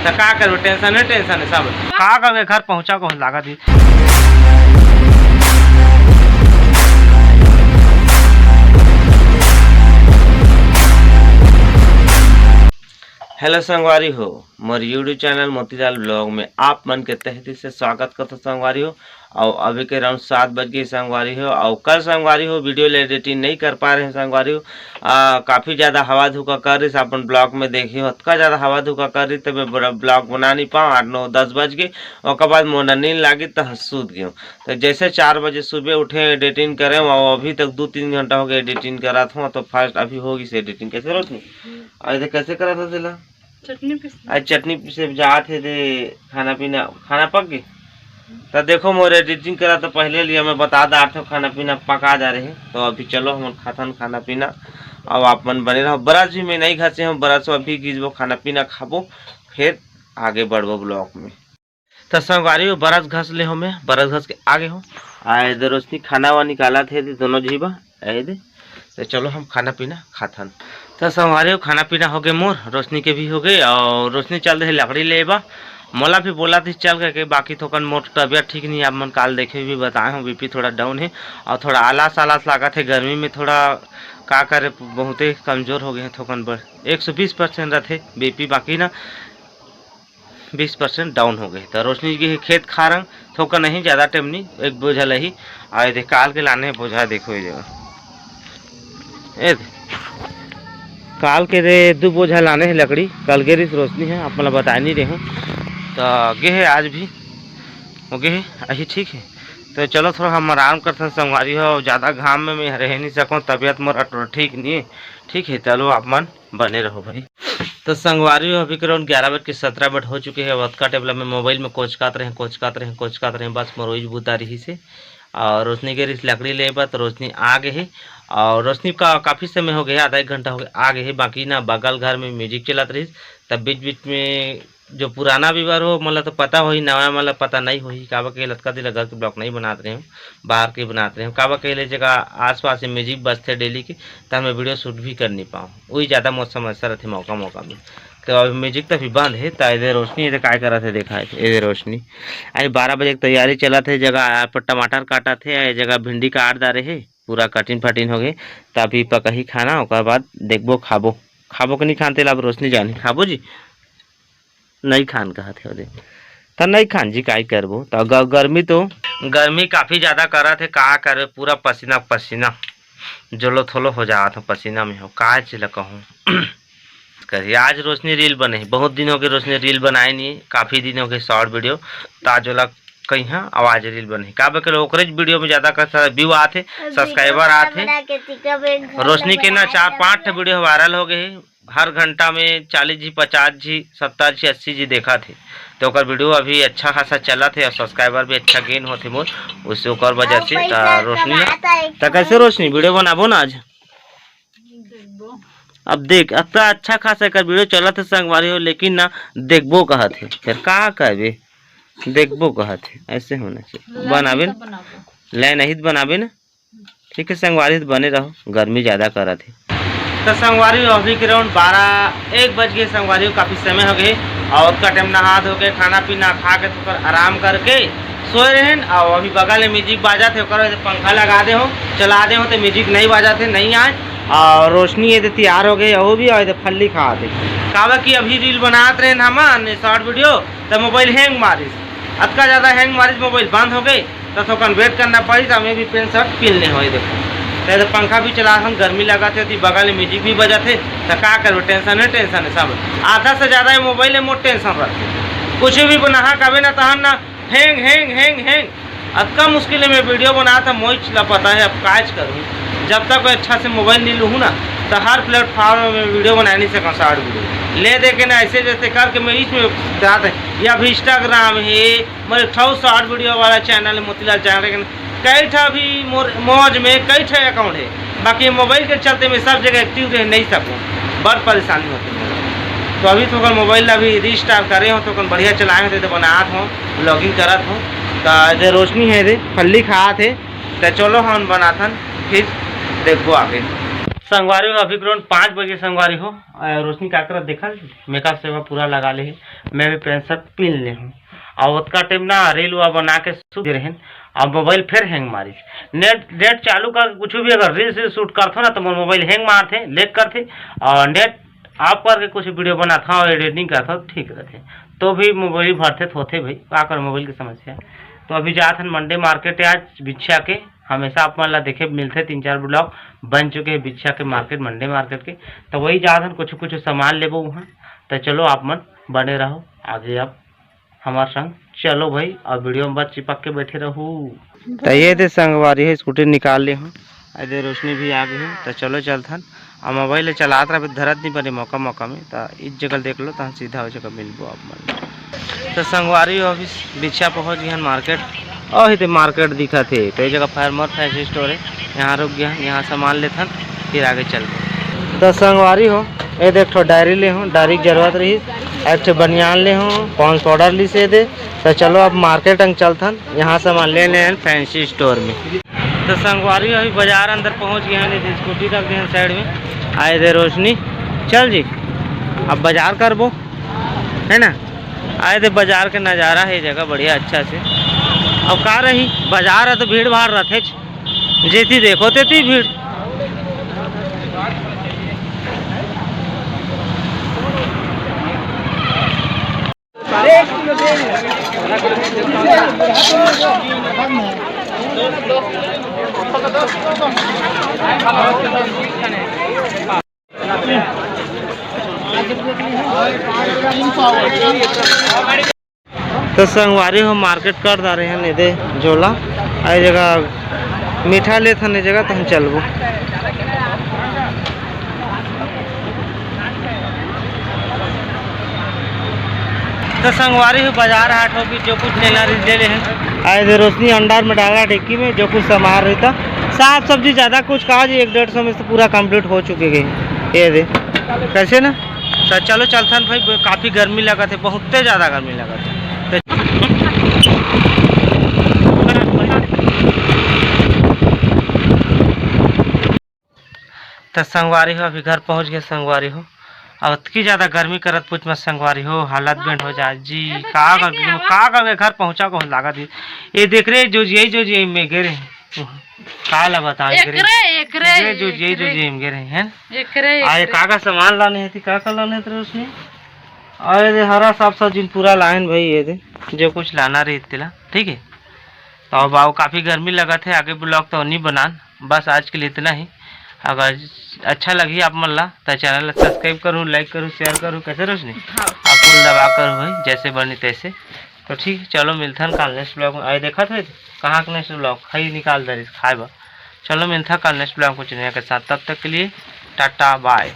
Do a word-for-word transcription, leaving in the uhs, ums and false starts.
त का करबे, टेंशन है, टेंशन है सब। का करबे, घर पहुंचा को लागत ही। हेलो संगवारी हो, मोर YouTube चैनल मोतीलाल ब्लॉग में आप मन के तहे दिल से स्वागत करथों संगवारी हो। अउ अभी के राउंड सात बज गए संगवारी हो, अउ कल संगवारी हो वीडियो ले एडिटिंग नहीं कर पा रहे संगवारी हो। आ, काफ़ी ज़्यादा हवा धुका कर रही, अपन ब्लॉग में देखी हो, अतका ज़्यादा हवा धुका कर रही, तब ब्लॉग बना नहीं पाऊँ। आठ, नौ, दस बज गए, ओकर बाद मोर नींद लागी तो सूत गए। तो जैसे चार बजे सुबह उठे, एडिटिंग करे, अउ अभी तक दो तीन घंटा हो गए एडिटिंग करत हूँ। तो फर्स्ट अभी होगी से एडिटिंग, कैसे रोशनी? अरे तो कैसे करत हो तेला? चटनी पीस। आज चटनी पीसे जात हे दे, खाना पीना, खाना पक गए। तो देखो मोर एडिटिंग करा तो पहले लिया मैं बता डारथों, खाना पीना पका जा रहे। तो अभी चलो हमन खाथन खाना पीना, अउ आप मन बने रहो। ब्रश भी मैं नहीं घसे हूँ, ब्रश अभी गिजबो, खाना पीना खाबो, फिर आगे बढ़बो ब्लॉग में। तो संगवारी हो, ब्रश घस ले हो, मैं ब्रश घस के आगे हूँ। आए दे रोशनी खाना वा निकालत हे दे दोनों झी बा, आए दे। तो चलो हम खाना पीना खाथन। तो संगवारी हो, खाना पीना हो गए मोर, रोशनी के भी हो गए, अउ रोशनी चल दे लकड़ी ले बा। मोला भी बोला थी चल करके, बाकी थोकन मोर तबियत ठीक नहीं है, आप मन काल देखे भी बताए हूँ, बीपी थोड़ा डाउन है अउ थोड़ा आलस आलस लागत है। गर्मी में थोड़ा का करे, बहुते कमजोर हो गए हैं थोकन बड़, एक सौ बीस परसेंट रहते बीपी, बाकी ना बीस परसेंट डाउन हो गए। तो रोशनी के खेत खारंग थोका नहीं, ज़्यादा टाइम नहीं, एक बोझा लही। अउ ये दे काल के लाने हे बोझा, देखो ये जगह, ए दे, काल के दे दू बोझा लाने हे लकड़ी, कल गे रिस रोशनी है, आप मन ला बताए नहीं रहे हूँ। तो गे हे आज भी, हो गे हे, अही ठीक है। तो चलो थोड़ा हम आराम करथन संगवारी हो, ज़्यादा घाम में मैं रह नहीं सकूँ, तबियत मोर अटोरा ठीक नहीं है, ठीक है। चलो आप मन बने रहो भाई। तो संगवारी हो, अभी के राउंड ग्यारह बज के सत्रह मिनट हो चुके हैं। अब अतका टेबला में मोबाइल में कोचकात रहे, कोचकात रहे, कोचकात रहे, बस मोर ओइज बुता रही से। अउ रोशनी के रिस लकड़ी ले बा, तो रोशनी आ गए है। अउ रोशनी का काफ़ी समय हो गया है, आधा एक घंटा हो गया आ गए है। बाकी ना बगल घर में म्यूजिक चलत रही, तब बीच बीच में जो पुराना व्यूअर हो, मतलब तो पता होही, नवा वाला पता नहीं होही, काबर के लतका दिला घर के ब्लॉग नहीं बनात रहे हूँ, बाहर के बनात रहे हूँ, काबर के ले जगह आसपास में म्यूजिक बजते डेली के, तो मैं वीडियो शूट भी कर नहीं पाऊँ, वही ज़्यादा मोर समस्या रहते मौका मौका में। तो अभी म्यूजिक तो अभी बंद है, तो इधर रोशनी इधर काय करत है, देखा है इधर रोशनी। अभी बारह बजे के तैयारी चलत है, जगह आप टमाटर काटत है, ये जगह भिंडी काट डारे है, पूरा कटिन फटिन हो गए। तो अभी पकही खाना, ओकर बाद देखबो खाबो, खाबो कि नहीं खान, तेला अब रोशनी जानी। खाबो जी? नहीं खान कहत हे ओदे। त नहीं खान जी, काई करबो? त ग-, गर्मी तो गर्मी काफ़ी ज़्यादा करत हे, का करे, पूरा पसीना पसीना, जोलो थोलो हो जात हो पसीना में हो, का चीज ला कहूँ। करी आज रोशनी रील बने, बहुत दिन हो गए रोशनी रील बनाए नहीं, काफ़ी दिन हो गए शॉर्ट वीडियो, त आज ओला कहीं आवाज रील बने, का बे ओकरे वीडियो में ज़्यादा कर व्यू आत हे, सब्सक्राइबर आत हे। रोशनी के ना चार पाँच ठो वीडियो वायरल हो गए हे, हर घंटा में चालीस जी, पचास जी, सत्तर जी, अस्सी जी देखा थे, तो ओकर वीडियो अभी अच्छा खासा चलत हे अउ सब्सक्राइबर भी अच्छा गेन होथे मोर, उससे ओकर वजह से। त रोशनी ना, त कैसे रोशनी वीडियो बनाबो ना आज? अब देख, अतना अच्छा खासा एकर वीडियो चलत हे संगवारी हो, लेकिन ना देखबो कहत हे, फिर का कहबे, देखबो कहत हे, ऐसे होना चाहिए। बनाबे ना, ले नहीं तो बनाबे ना। ठीक है संगवारी, तो बने रहो, गर्मी ज़्यादा करत हे। तो संगवारी हो, अभी के राउंड बारह एक बज गए संगवारी हो, काफ़ी समय हो गए अउ ओतका टाइम नहा धो के, खाना पीना खा के, थोड़ा आराम करके सोए रहेन। अउ अभी बगल में म्यूजिक बाजत हे, ओकर वजह से पंखा लगा दे हो, चला दे हो, तो म्यूजिक नहीं बाजत हे, नहीं आए। अउ रोशनी ये दे तैयार हो गए, वो भी, अउ ये दे फल्ली खात हे। काबर कि अभी रील बनात रहेन हमन शॉर्ट वीडियो, तो मोबाइल हैंग मारिस, अतका ज़्यादा हैंग मारिस, मोबाइल बंद हो गए। तो थोकन वेट करना पड़ी, तो हमें भी पैंट शर्ट पहनने हो। ये देखो, तो ये पंखा भी चला, हम गर्मी लगा थे, तो बगल में म्यूजिक भी बजा थे, तो का करबे, टेंशन है, टेंशन है सब। आधा से ज़्यादा ये मोबाइल में मोर टेंशन रहते, कुछ भी नहा कबे ना तहन ना हैंग, हैंग, हैंग, हैंग। अतका मुश्किल में वीडियो बना था, मोइच ला पता है, अब काज करूँ, जब तक मैं अच्छा से मोबाइल नहीं लूँ ना, तो हर प्लेटफॉर्म में वीडियो बना नहीं सकूँ, शॉर्ट वीडियो ले दे के ना, ऐसे जैसे करके मैं इसमें जात है। या अभी इंस्टाग्राम है, मोर एक ठो शॉर्ट वीडियो वाला चैनल है, मोतीलाल चैनल, लेकिन कई ठा भी मोर मौज में कई ठा अकाउंट है, बाकी मोबाइल के चलते मैं सब जगह एक्टिव रह नहीं सकूँ, बड़ परेशानी होती है। तो अभी तो मोबाइल अभी रिस्टार्ट करे हो, तो बढ़िया चलाए हो, तो बनात हो, व्लॉगिंग करत हो। तो ये रोशनी है रे, फल्ली खात है। तो चलो हम बनाथन, फिर देखबो आगे। संगवारी हो, अभी के रोज पाँच बजे संगवारी हो, अ, रोशनी का करत देखल, मेकअप सेवा पूरा लगा ले हे। मैं भी पैंट शर्ट पहन ले हूँ। और ओतका टाइम ना रील वा बना के सूत रहन, और मोबाइल फिर हैंग मारिस। नेट, नेट चालू करके कुछ भी अगर रील से शूट करथो ना, तो मोर मोबाइल हैंग मारथे, लैग करथे, और नेट ऑफ करके कुछ वीडियो बनाथो और एडिटिंग करथो, ठीक रहथे। तो भी मोबाइल भरथे तो होथे भाई, का कर मोबाइल की समस्या। तो अभी जात हन मंडे मार्केट आज बिछिया के, हमेशा आप मन ला देखे मिलथे, तीन चार ब्लॉग बन चुके हैं बिछिया के मार्केट, मंडे मार्केट के। तो वही जात हन, कुछ कुछ सामान लेबो वहाँ। तो चलो आप मन बने रहो आगे अब हमारे संग। चलो भाई, और वीडियो में बस चिपक के बैठे रहू। तो ये दे संगवारी है, स्कूटी निकाल ले हूँ। अरे रोशनी भी आ गई है, तो चलो चलथन। और मोबाइल चलात रहे, धरत नहीं पड़े मौका मौका में, तो इस जगह देख लो, तो सीधा हो जगह मिलबो आप मन। तो संगवारी हो, अभी बिछिया पहुँच गए हैं मार्केट। और ही तो मार्केट दिखा थे, तो ये जगह फार्मर फैंसी स्टोर है, यहाँ रुक गया, यहाँ सामान लेथन, फिर आगे चलबो। तो संगवारी हो, ये देख ठो डायरी ले हूँ, डायरी की जरूरत रही, एक ठो बनियान ले हूँ, पॉन्ड्स पाउडर ली से दे। तो चलो अब मार्केट अंग चलथन, यहाँ सामान ले ले हैं फैंसी स्टोर में। तो संगवारी अभी बाजार अंदर पहुँच गए हैं, स्कूटी रख दे हैं साइड में। आए दे रोशनी, चल जी, अब बाजार करबो, है ना। आए दे बाजार के नज़ारा है, जगह बढ़िया अच्छा से। अब का रही, बाजार है तो भीड़ भाड़ रहथे, जेती देखो तेती भीड़। तो संगवारी हो, मार्केट कर डारे हन एदे झोला, आई जगह मीठा लेत हन, ए जगह तो हम चलबो। तो संगवारी हो, बाजार हाट होगी, जो कुछ लेना रही ले ले हैं। आए दे रोशनी अंडार में डाला डिक्की में, जो कुछ सामान रहता, साग सब्जी ज़्यादा कुछ कहा जी, एक डेढ़ सौ में तो पूरा कंप्लीट हो चुके गए। ये दे, कैसे ना। तो चलो चलथन भाई, काफ़ी गर्मी लगत है, बहुते ज़्यादा गर्मी लगत है। तो तो संगवारी हो, अभी घर पहुंच गए संगवारी हो। अब अतकी ज्यादा गर्मी करत पूछ मत संगवारी हो, हालत बेंड हो जाए जी। का कर, का कर घर पहुंचा को लागत ही। ये देख रहे जो जिये जो जिये में गिरे। का ला बताओ, एकरे, एकरे, एकरे जो जिये जो जिये में गिरे हैं। एकरे, आ, ये एकरे। का का सामान लाने हैं, का का लाने थे उसमें? अरे हरा साफ सब्जी पूरा लाइन भाई, ये दे, जो कुछ लाना रही तेला, ठीक है। तो अब आओ, काफ़ी गर्मी लगत है, आगे ब्लॉग तो नहीं बनान, बस आज के लिए इतना ही। अगर अच्छा लगी आप मन ला, तो चैनल ला सब्सक्राइब करूँ, लाइक करूँ, शेयर करूँ, कैसे रोशनी? हाँ। आप फूल दबा करूँ भाई, जैसे बनी तैसे। तो ठीक, चलो मिलथन काल नेक्स्ट ब्लॉग में। आए देखा थे कहाँ के नेक्स्ट ब्लॉग, खाई निकाल दे रही खाए बा। चलो मिलथा काल नेक्स्ट ब्लॉग कुछ नया के साथ, तब तक के लिए टाटा बाय।